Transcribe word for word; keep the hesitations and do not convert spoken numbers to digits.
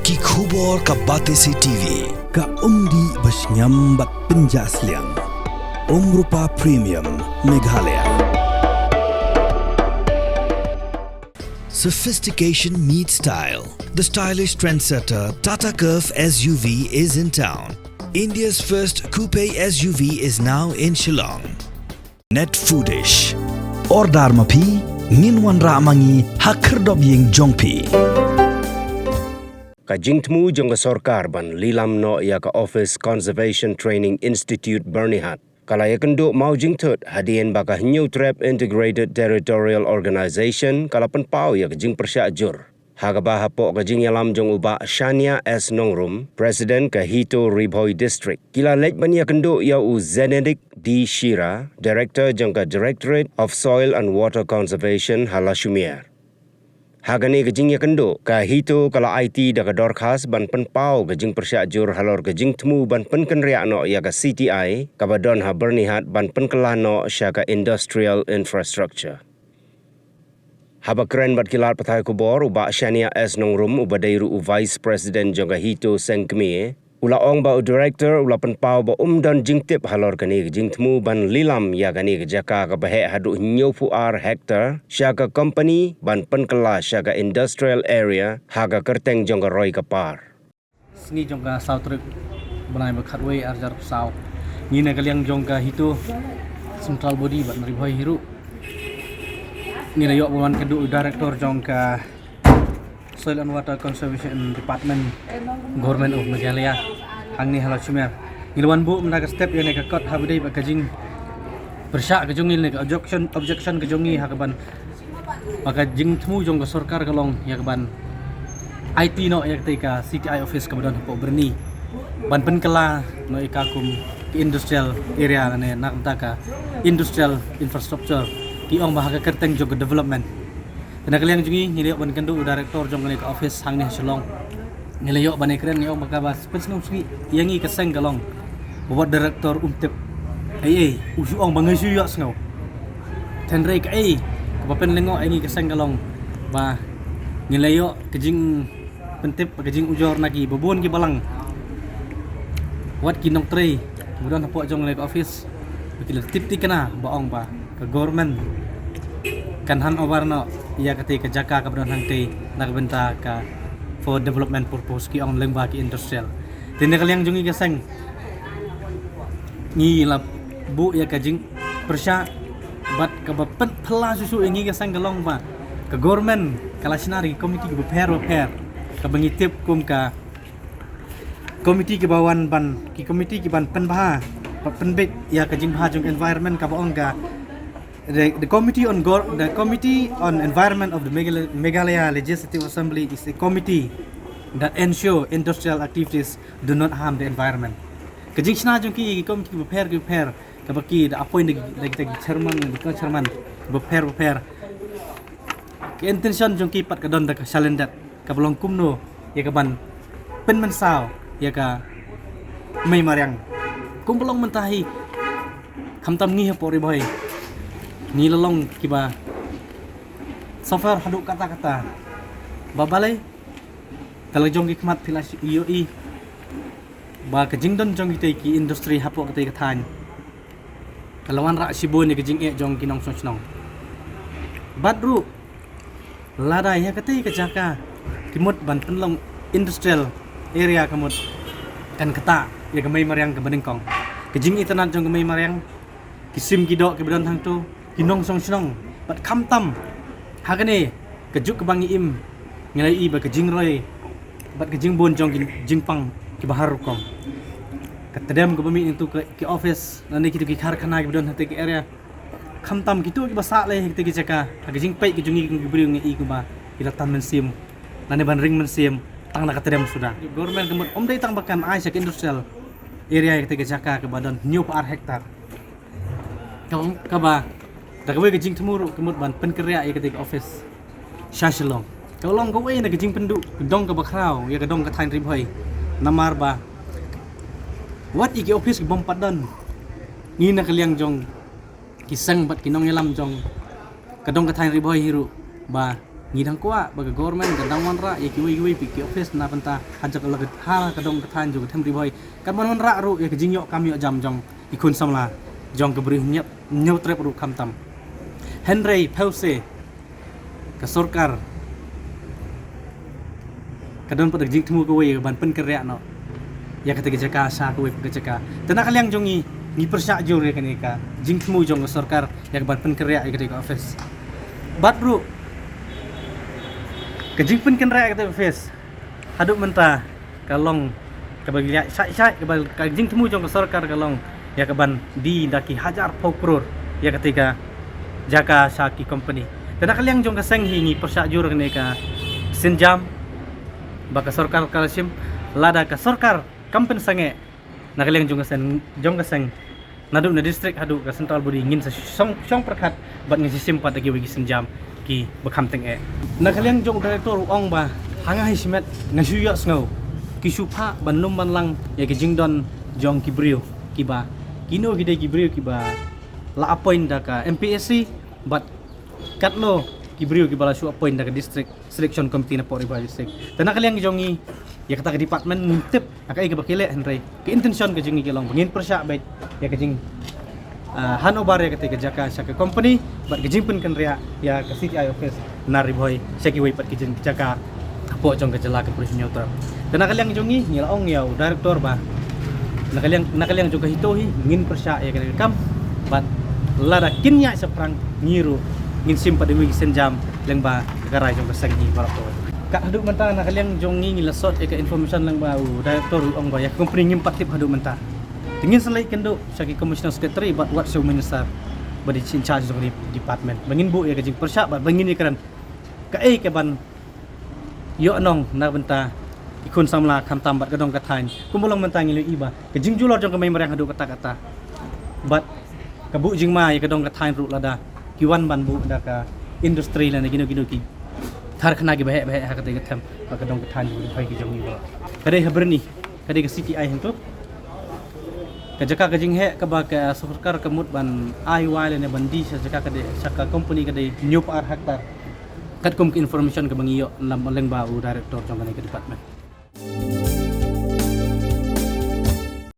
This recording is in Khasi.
Ki khubor ka Batesi T V. Ka umdih ba shngiam bad pynjah sliang. Umrupa Premium Meghalaya. Sophistication meets style. The stylish trendsetter Tata Curvv S U V is in town. India's first coupe S U V is now in Shillong. Net Foodish. Order ma phi, ngin wanrah ma ngi ha khyrdop ïing jong phi. Ka jingthmu jong ka sorkar ban lilam noh ïa ka Office Conservation Training Institute Byrnihat ka la ïakynduh maw jingthut hadien ba ka Hynñiewtrep Integrated Territorial Organization ka la pynpaw ïa ka jingpyrshah jur. Ha kaba hapoh ka jingïalam jong u Bah Shania S Nongrum, President ka HITO Ri Bhoi District, ki la leit ban ïakynduh ïa u Zenedict D Shira, Director jong ka Directorate of Soil and Water Conservation ha Lashumer. Ha kane ka jingïakynduh, ka HITO ka la aiti da ka dorkhas ban pynpaw ka jingpyrshah jur halor ka jingthmu ban pynkynriah noh ïa ka C T I kaba don ha Byrnihat ban pynkylla noh sha ka industrial infrastructure. Haba kren bad ki lad pathai khubor, u Bah Shania S Nongrum, uba dei ruh u Vice President jong ka HITO Seng Kmie, u la ong ba u Director u la pynpaw ba um don jingtip halor kane ka jingthmu ban lilam ïa kane ka jaka kaba heh haduh hynñiewphew ar hektar sha ka company ban pynkylla sha ka industrial area ha ka kyrteng jong ka roi ka par. Sngi jong ka saw tarik bnai ba khatwei arhajar arphew saw, ngi na ka liang jong ka HITO Central Body bad na Ri Bhoi hi ruh ngi la ïoh ban wan kynduh u Director jong ka Soil and Water Conservation Department, Government of Meghalaya, hangne ha Lashumer. Ngi la wan buh mynta ka step ïa ne ka kot haba dei ba ka jingpyrshah ka jong ngi ne ka objection, objection ka jong ngi ha kaban ba ka jingthmu jong ka sorkar ka long ïa kaban aiti noh ïa katei ka C T I office kaba don hapoh Byrni ban pynkylla noh ïa ka kum ka industrial area ne na ka bynta ka industrial infrastructure, ki ong ba ha ka kyrteng jong ka development. Te na ka liang jong ngi ngi la ïoh ban kynduh u Director jong kane ka office hangne ha Shillong. Ngi la ïoh ban ïakren, ngi ong ba kaba pynsngew sngew ïa ngi ka seng ka long ba wat Director um tip ei ei, u shu ong ba nga shu ïohsngew. Hynrei kaei kaba pynlyngngoh ïa ngi ka seng ka long ba ngi la ïoh ka jingpyntip bad ka jingujor na ki babun ki balang, wat ki nongtrei ba don hapoh jong kane ka office, ba ki la tip thikna ba ong ba ka government kan hand over noh ïa katei ka jaka kaba don hangtei na ka bynta ka for development purpose, ki ong lyngba ki industrial. Te na ka liang jong ngi ka seng ngi la buh ïa ka jingpyrshah bad kaba pynphylla shuh shuh ïa ngi ka seng ka long ba ka government ka la shna da ki komiti kiba pher ba pher, kaba ngi tip kum ka komiti kiba wan ban, ki komiti kiban pynbha, ba pynbeit ïa ka jingbha jong environment kaba ong ka the, the committee on Gor-, the Committee on Environment of the Meghalaya, Meghalaya Legislative Assembly is a committee that ensure industrial activities do not harm the environment. Ka jingshna jong ki, ki komiti kiba pher kiba pher kaba ki da appoint da ki, da ki chairman, da ki chairman ba pher ba pher. Ka intention jong ki pat ka don da ka shalyndet kaba long kumno ïa kaban pynmynsaw ïa ka mei mariang. Kumba long mynta hi, khamtam ngi hapoh Ri Bhoi ngi la long kiba suffer haduh katta katta. Ba balei? Ka la jong ki khmat phi la ïohi ba ka jingdon jong kitei ki industry hapoh katei ka thaiñ ka la wanrah shibun ïa ka jingeh jong ki nongshong shnong. Bad ruh lada ïa katei ka jaka ki mut ban pynlong industrial area ka mut kan ktah ïa ka mei mariang kaba nyngkong. Ka jingitynnad jong ka mei mariang, ki sim ki doh kiba don hangto, ki nongshong shnong bad khamtam ha kane ka juk kaba ngi im, ngi la ïohi ba ka jingroi bad ka jingbun jong ki jingpang kiba har rukom. Ka tdem kaba mih na kito ki office lane kito ki karkhana kiba don ha kito ki area, khamtam kito kiba sah leh ha kito ki jaka, ha ka jingpeit ka jong ngi kum ki briew ngi ïohi kumba ki la tan mynsiem lane ban ring mynsiem tang da ka tdem suda. Government ka mut ym dei tang ba kan ai sha ka industrial area ha kito ki jaka kaba don hynñiewphew ar hektar. Ka, kaba da kawei ka jingthmu ruh ka mut ban pynkynriah ïa katei ka office sha Shillong. Ka long kawei na ka jingpynduh ka dong kaba khraw ïa ka dong ka thaiñ Ri Bhoi. Namar ba wat ïa ki office ki bym pat don, ngi na ka liang jong ki seng bad ki nongïalam jong ka dong ka thaiñ Ri Bhoi hi ruh ba Ngi dang kwah ba ka government ka dang wanrah ïa kiwei kiwei pat ki office na bynta ha jaka la ka, ha ka dong ka thaiñ jong ka Them Ri Bhoi. Kan ban wanrah ruh ïa ka jingïoh kam ïoh jam jong ki khun samla jong ka Bri Hynñiewtrep ruh khamtam. Hynrei phew se ka sorkar ka don pat ka jingthmu kawei ban pynkynriah noh ïa kata ka jaka sha kawei pat ka jaka. Te na ka liang jong ngi, ngi pyrshah jur ïa kane ka jingthmu jong ka sorkar ïa ka ban pynkynriah ïa kata ka office. Bad ruh ka jingpynkynriah ïa kata ka office haduh mynta ka long kaba ngi ïa shai shai, kaba ka jingthmu jong ka sorkar ka long ïa ka ban die da ki hajar phew klur ïa kata ka jaka sha ki company. Te na ka liang jong ka seng hi ngi pyrshah jur kane ka sienjam ba ka sorkar ka la shim, lada ka sorkar kam pynsangeh na ka liang jong ka seng, jong ka seng, naduh na district haduh ka central body, ngin sa shong, shong pyrkhat bad ngin sa shim pat da kiwei ki sienjam kiba kham tyngeh. Na ka liang jong u director u ong ba ha nga hi shimet nga shu ïohsngew ki shu phah ban lum ban lang ïa ki jingdon jong ki briew kiba, kino ki dei ki briew kiba la appoint da ka M P S C bad katno ki briew kiba la shu appoint da ka district selection committee na pdeng Ri Bhoi District. Te na ka liang jong ngi ïa kata ka department ngim tip ha kaei kaba ki leh, hynrei ka intention ka jong ngi ka long ba ngin pyrshah beit ïa ka jing, ah, hand over ïa kata ka jaka sha ka company bad ka jingpynkynriah ïa ka C T I office na Ri Bhoi sha kiwei pat ki jing jaka hapoh jong ka jylla ka Bri Hynñiewtrep. Te na ka liang jong ngi ngi la ong ïa u director ba na ka liang, na ka liang jong ka HITO hi ngin pyrshah ïa kane ka kam bad lada kin ïaid shaphrang ngi ruh ngin shim pat da kiwei ki sienjam lyngba ka rai jong ka seng hi baroh kawei. Kat haduh mynta na ka liang jong ngi ngi la sot ïa ka information lyngba u director u ong ba ïa ka company ngim pat tip haduh mynta. Te ngin sa leit kynduh sha ki commissioner secretary bad wat sha u minister ba dei in charge jong ka department ba ngin buh ïa ka jingpyrshah bad ba ngin ïakren kaei kaban ïoh nong na bynta ki khun samla khamtam bad ka dong ka thaiñ. Kumba long mynta ngi la ïohi ba ka jingjulor jong ka mei mariang haduh katta katta bad ka buh jingma ïa ka dong ka thaiñ ruh lada ki wan ban buh da ka industry lane kino kino ki karkhana kiba heh ba heh ha kata ka them bad ka dong ka thaiñ jong ngi ba ka dei ha Byrni, ka dei ka C T I hangto. Ka jaka ka jingheh kaba ka sorkar ka mut ban ai wai lane ban die sha jaka ka dei sha ka company ka dei hynñiew phew ar hektar. Katkum ka information kaba ngi ïoh na lyngba u director jong kane ka department.